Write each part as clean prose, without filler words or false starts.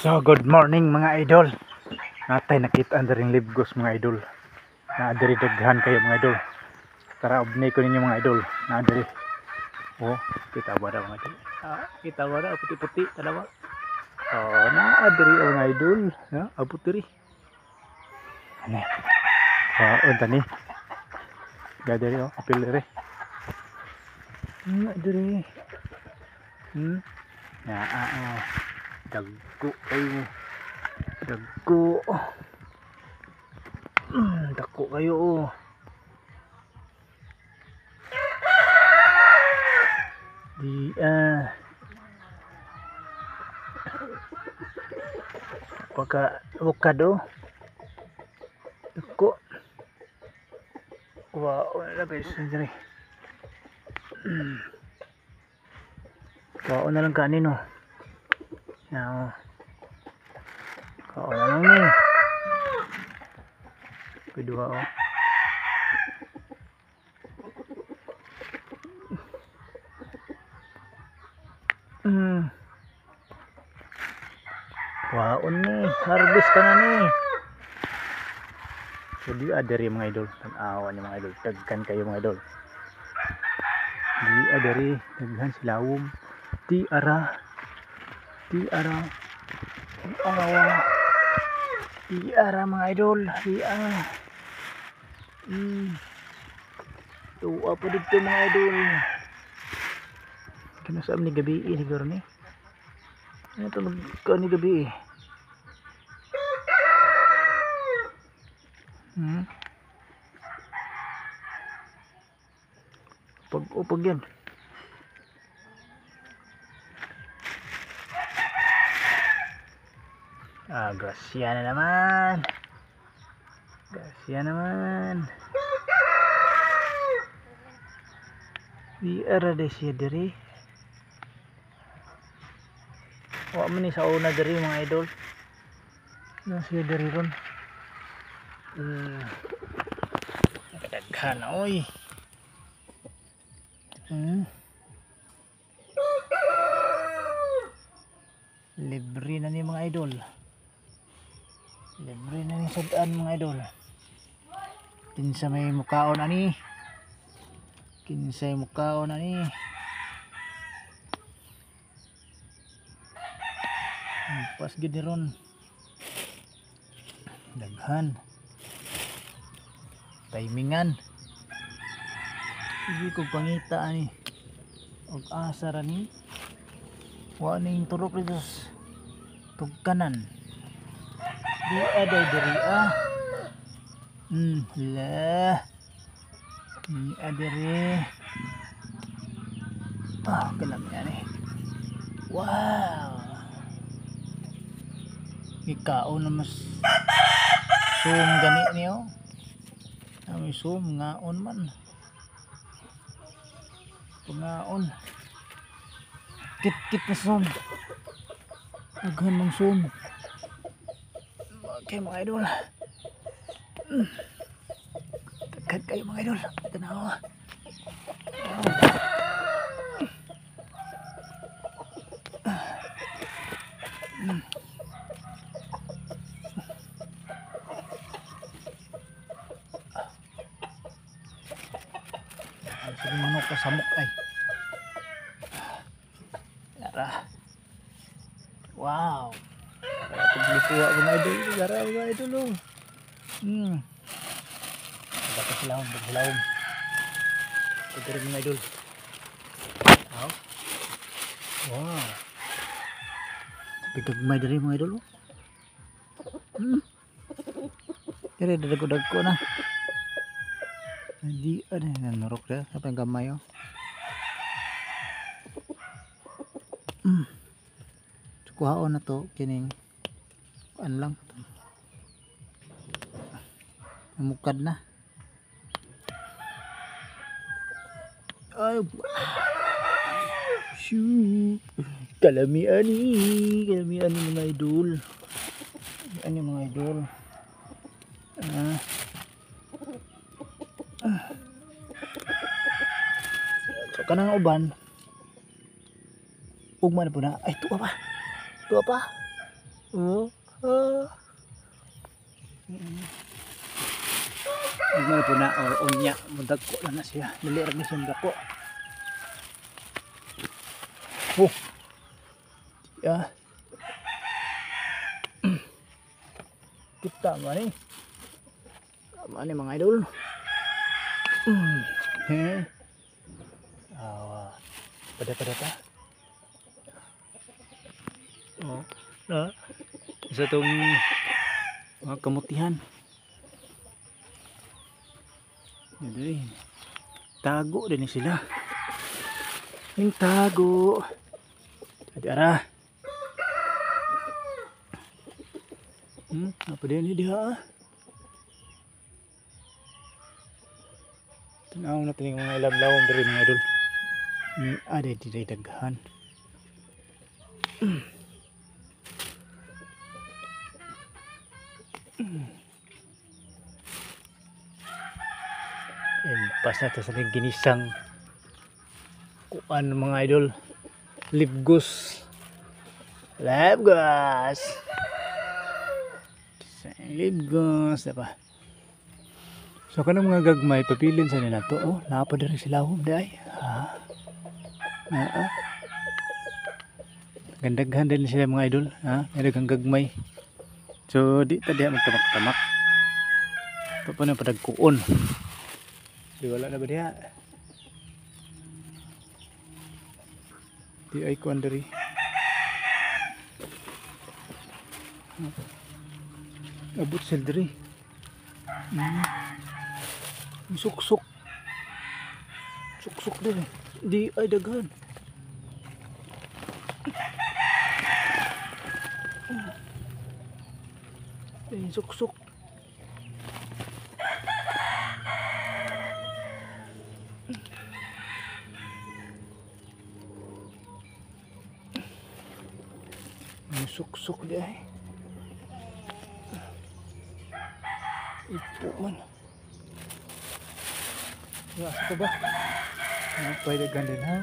So good morning, mga idol. Natay nakita ang ring libgos, mga idol. Na diri daghan kayo, mga idol. Tara, ubnay ko ninyo, mga idol. Na diri. Oh, kita ba daw, mga idol? Ah, kita ba daw puti-puti dalawa? Oh, na diri oh, mga idol. No, abot diri. Ano? Oh, unta ni. Gadiri oh, apil diri. Na diri. Na ah, oh. Dagko kayo. Dagko. Dagko kayo oh. Di ah. Pagka avocado. Dagko. Wow, na guys, diri. Kaon na lang kanin oh. Now, kaon na lang ni. Pwede oh. Waon ni, harvest ka na ni. So di adari, mga idol, tan-awa ni, mga idol, daghan kayo, mga idol. Di adari, daghan silawom. Di ara. Di ara. Di arawa. Di ara, mga idol, di ara. Tuwa pa dito, mga idol. Kano sa ni gabi eh, siguro ni. Ano ito magka ni gabi eh. Pag upag yan. Ah, grasya na naman. Grasya naman. Di ara de siya diri. Wa man ni sa una diri, mga idol. Na siya diri ron. Daghan oy. Libre na ni, mga idol. Libre na ni sad-an, mga idol. Kinsa may mukaon ani? Kinsay mukaon ani? Pas gid ni ron. Daghan. Timingan. Sige ko pangita ani. Og asa ra ni? Wa ning turok dito sa tugkanan. Di aday diri ah. La. Di adiri. Ah, kalam yan eh. Wow. Ikaon na mas sum gani niyo. Ami sum ngaon man. Pangaon. Kit-kit na sum. Daghan mang sum. Okay, mga idol. Daghan kayo, mga idol. Tanawa. Ay, sige manok ka samok ay. Tara. Wow. Tara, tuglikuha mga idol. Tara, mga idol oh. Dapat silahom, dapat silahom. Ito rin, mga idol. Wow. Wow. Pigagmay diri, mga idol oh. Diri dagko-dagko na. Hindi ano nanurok na sa gamay oh. Kuhaon na to kining kuan lang. Namukad na. Ay. Shoo. Kalamian ni, kalamian ni, mga idol. Ano mga idol? Ah. Ah. So kanang uban. Ugma na po na. Ay, tuwa pa. Tuwa pa. Oh. Ah. Ugma po na or unya mudagko na na siya. Dali ra ni siya dako. Oh. Ya. Kita man ni. Tama ni mga idol. Eh. Awa. Pada-pada ta. Oh. Na. Isa tong mga kamutihan. Dili. Tago din sila. Ning tago. Adi ara. Apa dia ni diha? Tanaw na tining mga ilamlawom diri mga idol. Ada di daghan. Pas na to sa ginisang kuan mga idol. Libgos. Libgos. Libgos diba? So kanang mga gagmay papilin sa nila to. Oh, naa pa diri sila hom di ay. Ha. Naa. Gandaghan din sila mga idol, ha. Daghang gagmay. So di ta diha magtamak-tamak. Pa pa na padagkuon. Di wala na ba diha? Di ay kuan diri. Abot sila diri. Suksok. Suksok diri. Di ay daghan. Ay, suksok. Suksok di ay. Ipo man. Ya, asa pa ba? Ano pa daghan din ha?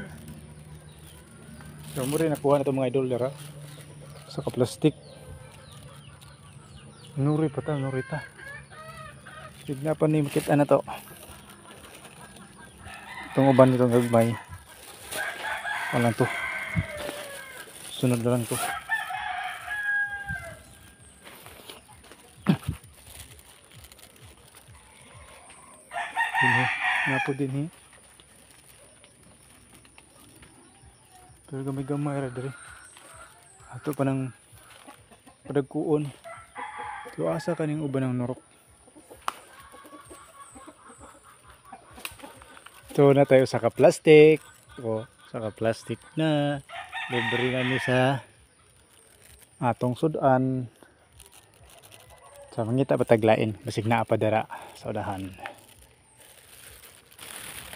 So mo rin nakuha na itong mga idol dara sa ka-plastic. Nuri pa ta, nuri ta. Tignan pa ni makita na to. Itong uban nitong gagmay. Walang to. Sunod na lang to. Dinhi, napo dinhi. Pero gamay-gamay ra diri. Ato pa nang padagkuon. So asa kaning uban ng nurok. So na tayo sa ka-plastic. O, sa ka-plastic na. Libre na ni sa atong sudan. Sa mangita pataglain, basig naa pa dara sa unahan.